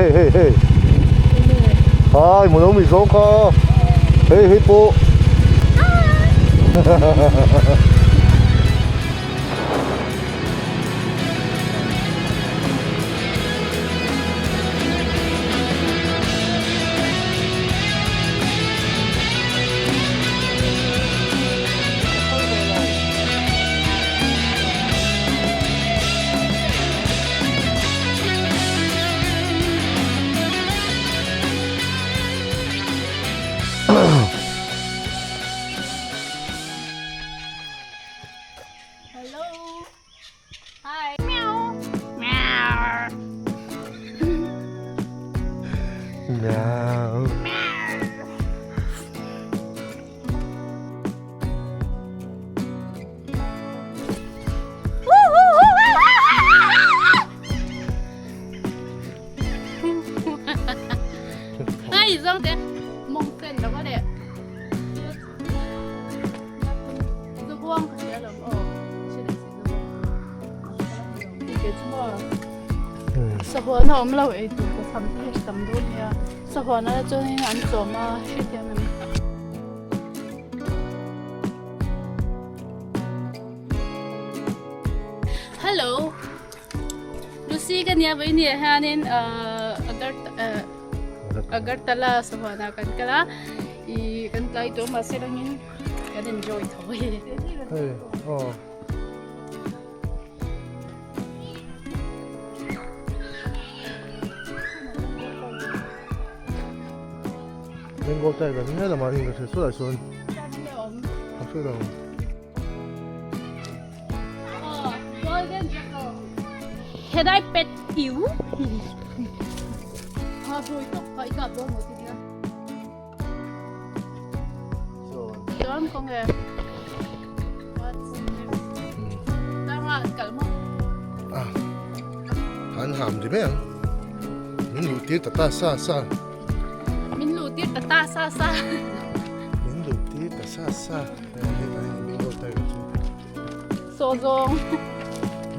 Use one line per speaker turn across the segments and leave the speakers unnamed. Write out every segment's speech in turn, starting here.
Hei hei hei Hai mu lo mi zawng kha Hei hei pawh
Hello. Hi. Meow. Meow.
Meow.
Ai zawng te mawng sen lo a leh Zabuang ka hria lo aw hre leh si zabuang ke chu maw sahuan a awm lo ei tur ka tham te hi tam dawn nia sahuan a chuanin an chawm a hrethiam em. Hello Lucy ka nia vawi nia hianin agar agartala sahuana kan kal a ih kan tlai tawh mahse langin kan enjoy tho a ni.
Hei aw. Bengal tiger hi helama in ka hre sual chuan a hre lo.
Oh, golden jackal. Can I pet you? Ah, bui tok ka ika bo mo ti dia. Chuan kawng e. What's next? Tama kal mo.
Ah. Han ham di mai ang. Min luh tir ta ta sa sa.
Min luh tir ta ta sa sa.
Min luh tir ta sa sa.
Saw zawng.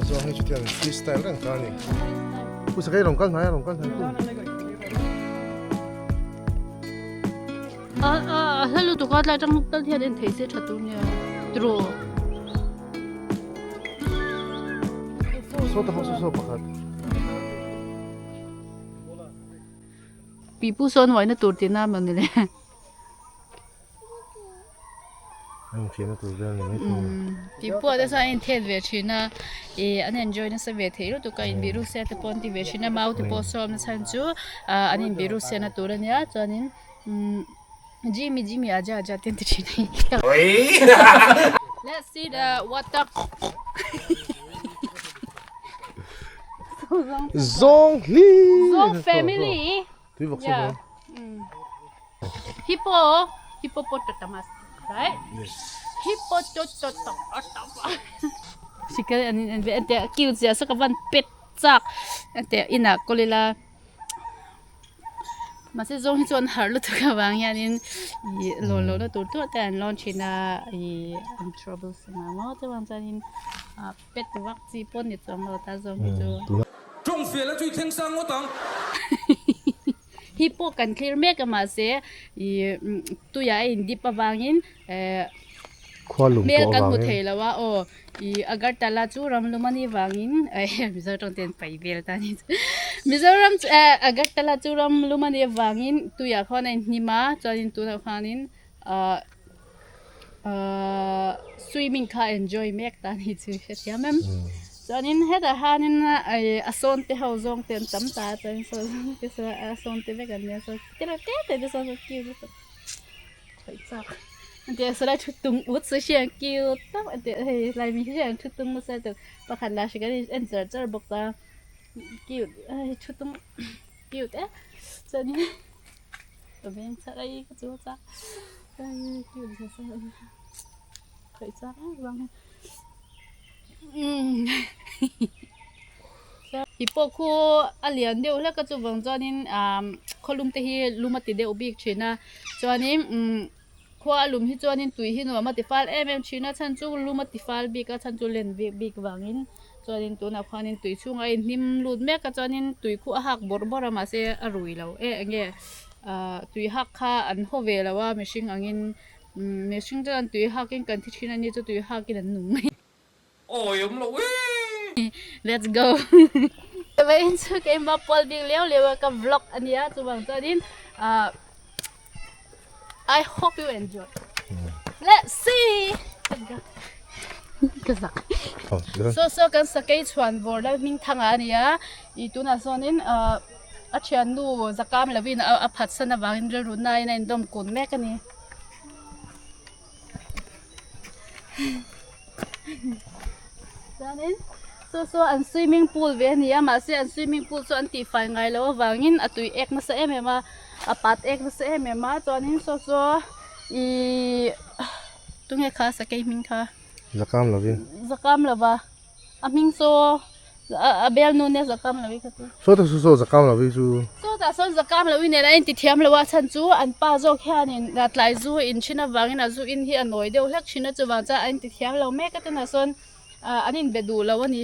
Zawng hi chutiang freestyle reng ta a ni. Pu Sakei rawn kal hnai a rawn kal hnai ku.
A a a hla lutuk a tlai tang tal hian en thei se tha tur nia tiraw.
Saw ta ho saw saw pakhat.
Pi pu sawn uaina tur tihna a mawni le. Tih pawh te chuan a inthet ve thin a ih an enjoy nasa ve thei lutuk a inbih sia te pawh an ti ve thin a mau te pawh sawm na chhan chu ah an inbih ru sia na tur a nia chuanin umm Jimmy Jimmy aja aja te an ti thin a ni let's see the water
Zawng hli
Zawng family yeah. Hippo hippopotamus right
yes
hippopotamus sikal an in en ve ente cute zia sa ka van pet chak ente inah kawl ila mahse zawng hi chu an harh lutuk avang hianin ih lawn lohna tur tur te an lawn thin a ih an trouble anga maw chuvang chuanin ah pet vak chi pawh ni chuang lo ta zawng hi chu.
Tawng fiahna chu i thleng sang ngawt ang.
Hi pawh kan thlir mek a mahse ih tuiah a in dip avangin eh hmel kan hmu thei lo a aw ih Agartala chu ram lum a nih vangin eh Mizoram ten pai vel ta ni chu Mizoram chu eh Agartala chu ram lum a nih avangin tuiah khuan a inhnim a chuanin tunah khuanin ah ahh swimming kha enjoy mek ta ni chu hrethiam em chuanin hetah hianin ih a sawn te ho zawng te an tam ta a chuan saw zawng te saw a sawn te vek an nia saw te reuh te te te sawn saw cute lutuk khawih chak an tih a sawlai thu tung ut si hriat ang cute tak an tih hei lai mi hi hriat ang thu tung nasa lutuk pakhat lah hri kan en char char bawk a cute hei thu tung cute e chuanin. Ka veng chak a i ka chu chak khawih chak em vang hian ti pawh khu a lian deuh hlek a chuvang chuanin ah khawlum te hi lum a ti deuh bik thin a chuanin umm khua a lum hi chuanin tui hi nuam a ti fal em em thin a chhan chu lum a ti fal bik a chhan chu len bik bik vangin. Chuanin tunah khuanin tui chhungah a inhnim lut mek a chuanin tui khu a hak bawrh bawrh a mahse a rui lo e enge ah tui hak kha an haw ve lo a mihring angin umm mihring chuan tui hakin kan thi thin a ni chu tui hakin an nung mai.
Awi awm loh e!
Let's go Vawiin chu keimah pual bik leu leu a ka vlog a nia chuvang chuanin ah I hope you enjoy. Let's see. Ka zak. So so kan sakei chhuan vawr lal hming thanga a nia. I tunah sawnin a thiannu zakam lovin a phatsan avangin rilru nain a indawm kun mek a ni. Chuanin saw saw an swimming pool ve a ni a mahse an swimming pool chu an tihfai ngai loh avangin a tui ek nasa em em a a pat ek nasa em em a chuanin saw saw ihh tunge kha sakei hming kha
Zakam lovin
Zakam lova a hming saw A bel nu nia zakam lo i kha chu.
Saw ta saw zakam lo i chu.
Saw ta sawn zakam lo i nen a inti thiam lo a chhan chu an pa zawk hianin tlai zu in thin avangin a zu in hi a nawi deuh hlek thin a chuvang chuan a inti thiam lo mek a tunah sawn an inbe duh lo a ni.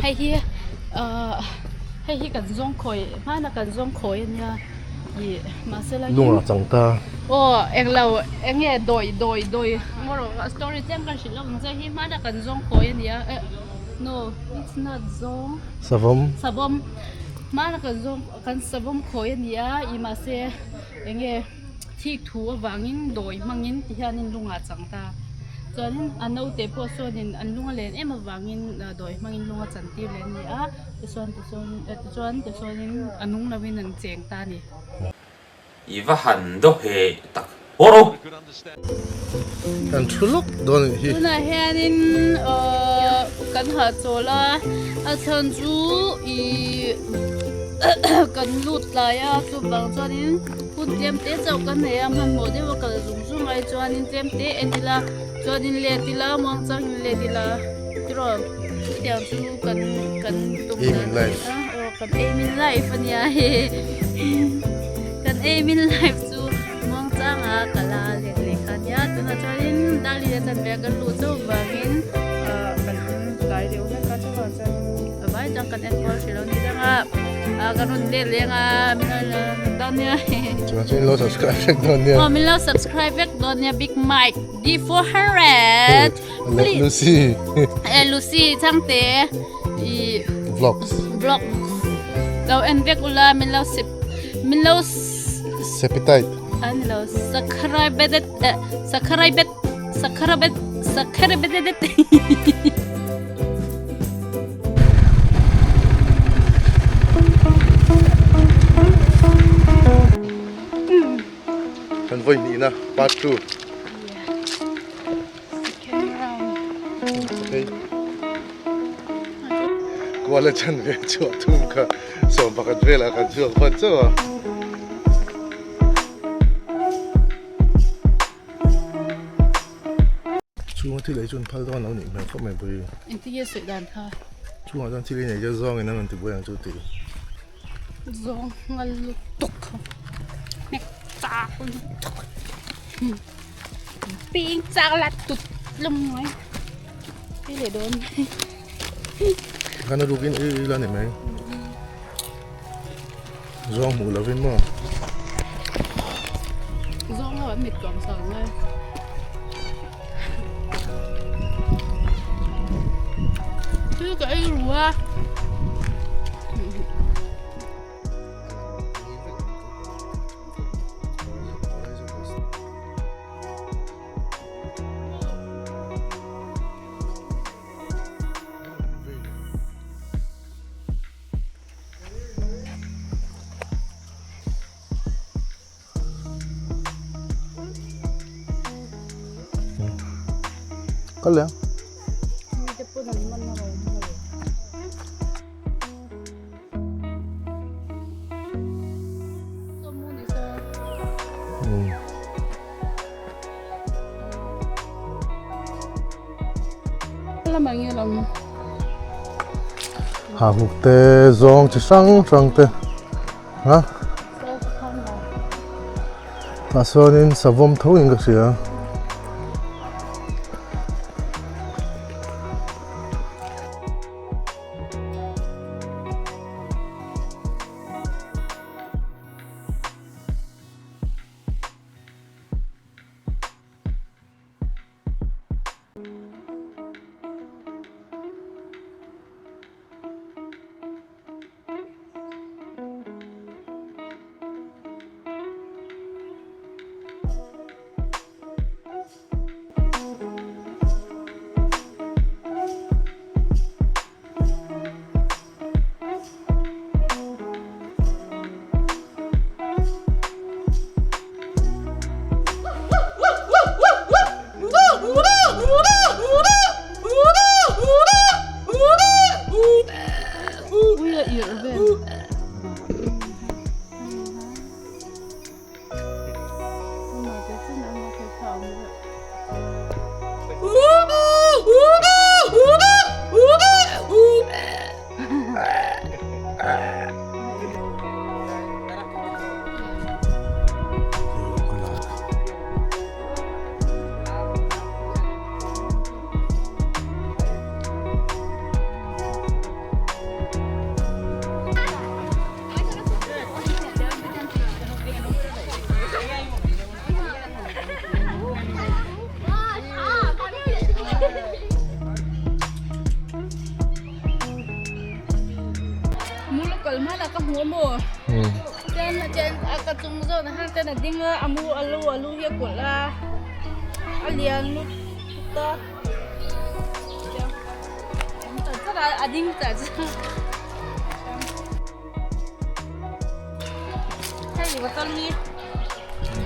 Hei hi ahh hei hi kan zawng khawi hmana kan zawng khawi a nia ih mahse la
Lung a chang ta.
Aw englo eng nge dawi dawi dawi maw story tlem kan hrilh lawk ang che hi hmana kan zawng khawi a nia eh no it's not zawng
Savawm.
Savawm hmana kan zawng kan savawm khawi a nia ih mahse. Eng nge thik thu avangin dawi hmangin ti hianin lungah a chang ta. Chuanin a naute pawh sawnin an lung a len em avangin dawi hmangin lung a chan tir leh a ni a, tichuan tichuan tichuan tichuanin a nung lovin an cheng ta a ni.
I va han daw he tak haw ro.
Kan thu lawk dawn anih hi.
Tunah hianin aw kan hahchawl a, a chhan chu ih kan lut tlai a chuvang chuanin hun tlem te chauh kan nei a hmanhmawh deuh a kal zung zung ai chuanin tlem te en ila chuanin let ila muangchangin let ila tiraw chutiang chu kan kan tum dan a ni a aw kan aim in life a nia hei kan aim in life chu. Muangchanga ka la let leh kha nia tunah chuanin Dali a chan ve a kan luh chauh vangin ah kan tlai deuh hlek a chuvang chuan a vai chuan kan enkawl hrih lo ni dang a ah kan rawn let leng a min lo la dawn nia
Chuvang chuan in lo subscribe vek dawn nia.
Aw min lo subscribe vek dawn nia Big Mike D400
Please Lucy
Eh Lucy changte i
Vlogs
Vlogs lo en vek ula min lo sip min lo
Sepitite.
An lo sakharabedet sakharabet sakharabet sakharabedet.
Kan vawi hnihna part 2. Okay. Kuala chan ve chhuah thum kha sawm pakhat velah kan chhuak hman chauh a. Chhunga thil ei chu an phal dawn lo nih hmel khawp mai pawh hi.
Engtin nge sawi dan kha?
Chhungah chuan thil ei nei chu zawngin an rawn ti buai ang chu tih.
Zawng ngal lutuk hnek chak lutuk ping chak la tut lum mai ti leh dawn
Kan rukin i la ni mai zawng hmuh lovin maw
zawng ho an mit tuam sang ngai Thil ka ei ru a.
Kal leh ang. Hahuk te zawng chi hrang hrang te a tah sawnin savawm tho in ka hria.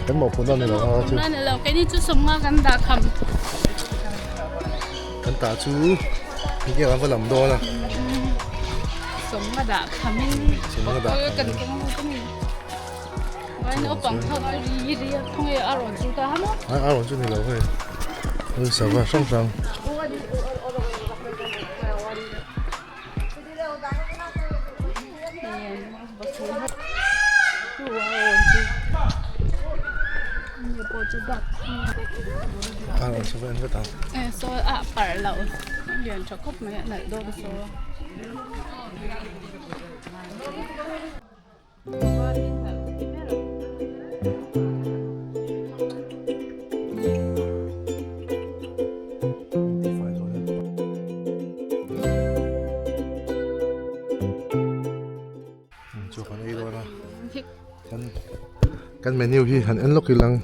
Kan mawhphurhna ni lo a chu.
Ni lo keini chu sawmnga kan dah kham.
Kan tah chu nge kan va lam dawn a.
Sawmnga dah khamin
Sawmnga dah khamin.
Kan keng chu ni. Vai naupang tho chu ri ri a thawng e a rawn chu ta hamo.
A rawn chu ni lo hei. Hei sava hrang hrang. Chaw kan ei dawn a kan kan menu hi han en lawk ilang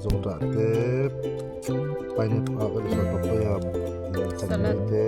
zawngtah te pineapple ah ka ti sawi papaya chutney te.